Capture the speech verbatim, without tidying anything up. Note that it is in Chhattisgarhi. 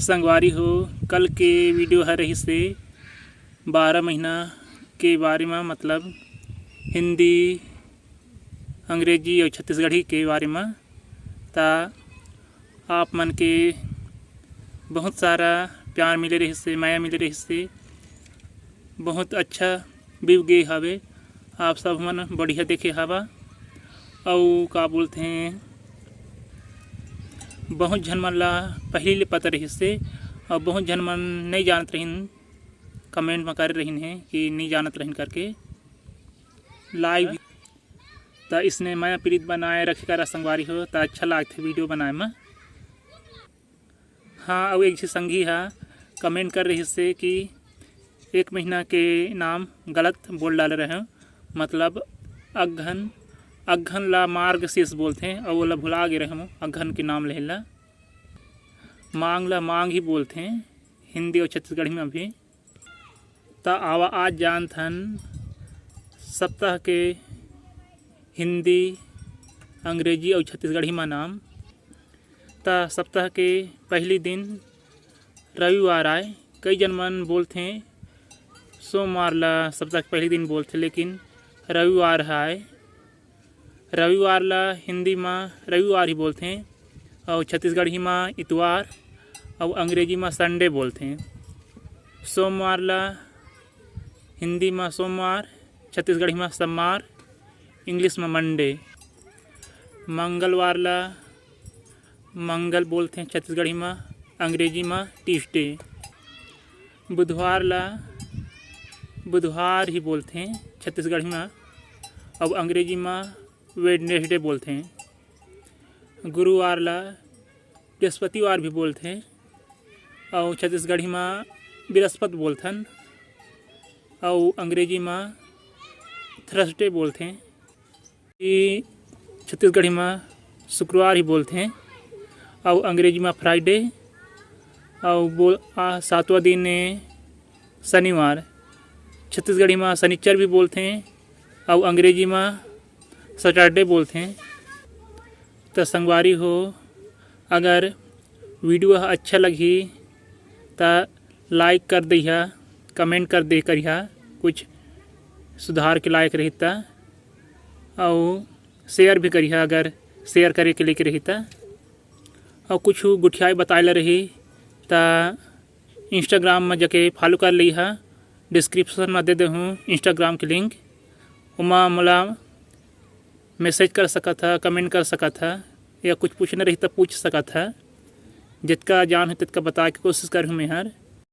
संगवारी हो, कल के वीडियो ह रहिस हे बारह महीना के बारे म, मतलब हिंदी, अंग्रेजी अउ छत्तीसगढ़ी के बारे म। त आप मन के बहुत सारा प्यार मिले रहिस हे, मया मिले रहिस हे, बहुत अच्छा view गे हवे। आप सब मन बढ़िया देखे हवा। अउ का बोलथे, बहुत झन मन ला पहिली ले पता रहिस हे, अउ बहुत झन मन नइ जानत रहिन, comment म करे रहिन हे कि नइ जानत रहिन करके। Live त इसने मया प्रीत बनाए रखे करा संगवारी हो, त अच्छा लागथे वीडियो बनाए म। हाँ, अउ एक झी संगी ह comment कर रहिस हे कि एक महीना के नाम गलत बोल डाले रहेंव, मतलब अगहन, अगहन ला मार्गशीर्ष बोलथे, अउ ओला भुला गे रहेंव अगहन के नाम लेहे ला। मांग ला मांग ही बोलथे हिंदी अउ छत्तीसगढ़ी म भी। त आवा आज जानथन सप्ताह के हिंदी, अंग्रेजी अउ छत्तीसगढ़ी म नाम। त सप्ताह के पहिली दिन रविवार आय। कई जन मन बोलथें सोमवार ला सप्ताह के पहिली दिन बोलथें, लेकिन रविवार ह आय। रविवार ला हिंदी म रविवार ही बोलथें अउ छत्तीसगढ़ी म इतवार अउ अंग्रेजी म Sunday बोलथें। सोमवार ला हिंदी म सोमवार, छत्तीसगढ़ी म सम्मार, English म Monday। मंगलवार ला मंगल बोलथें छत्तीसगढ़ी म, अंग्रेजी म Tuesday। बुधवार ला बुधवार ही बोलथें छत्तीसगढ़ी म, अउ अंग्रेजी म Wednesday बोलथें। गुरुवार ला बृहस्पतिवार भी बोलथें, अउ छत्तीसगढ़ी म बृहस्पत बोलथन, अउ अंग्रेजी म Thursday बोलथें। ई छत्तीसगढ़ी म शुक्रवार ही बोलथें, अउ अंग्रेजी म Friday, अउ बोल, आ, सातवां दिन ए शनिवार। छत्तीसगढ़ी म शनिचर भी बोलथें, अउ अंग्रेजी म Saturday बोलथें। त संगवारी हो, अगर वीडियो ह अच्छा लगही त like कर दइहा, comment कर दे करिहा, कुछ सुधार के लायक रही त, अउ share भी करिहा अगर share करे के लेके रही त। अउ कुछ गुठियाई बताए ला रही त Instagram म जाके follow कर लिहा, description म दे देहूँ Instagram के link। ओमा मोला message कर सकत ह, comment कर सकत ह, या कुछ पूछना रही त पूछ सकत ह। जितका जान हो तितका बताए के कोशिश करहूँ मैं हर।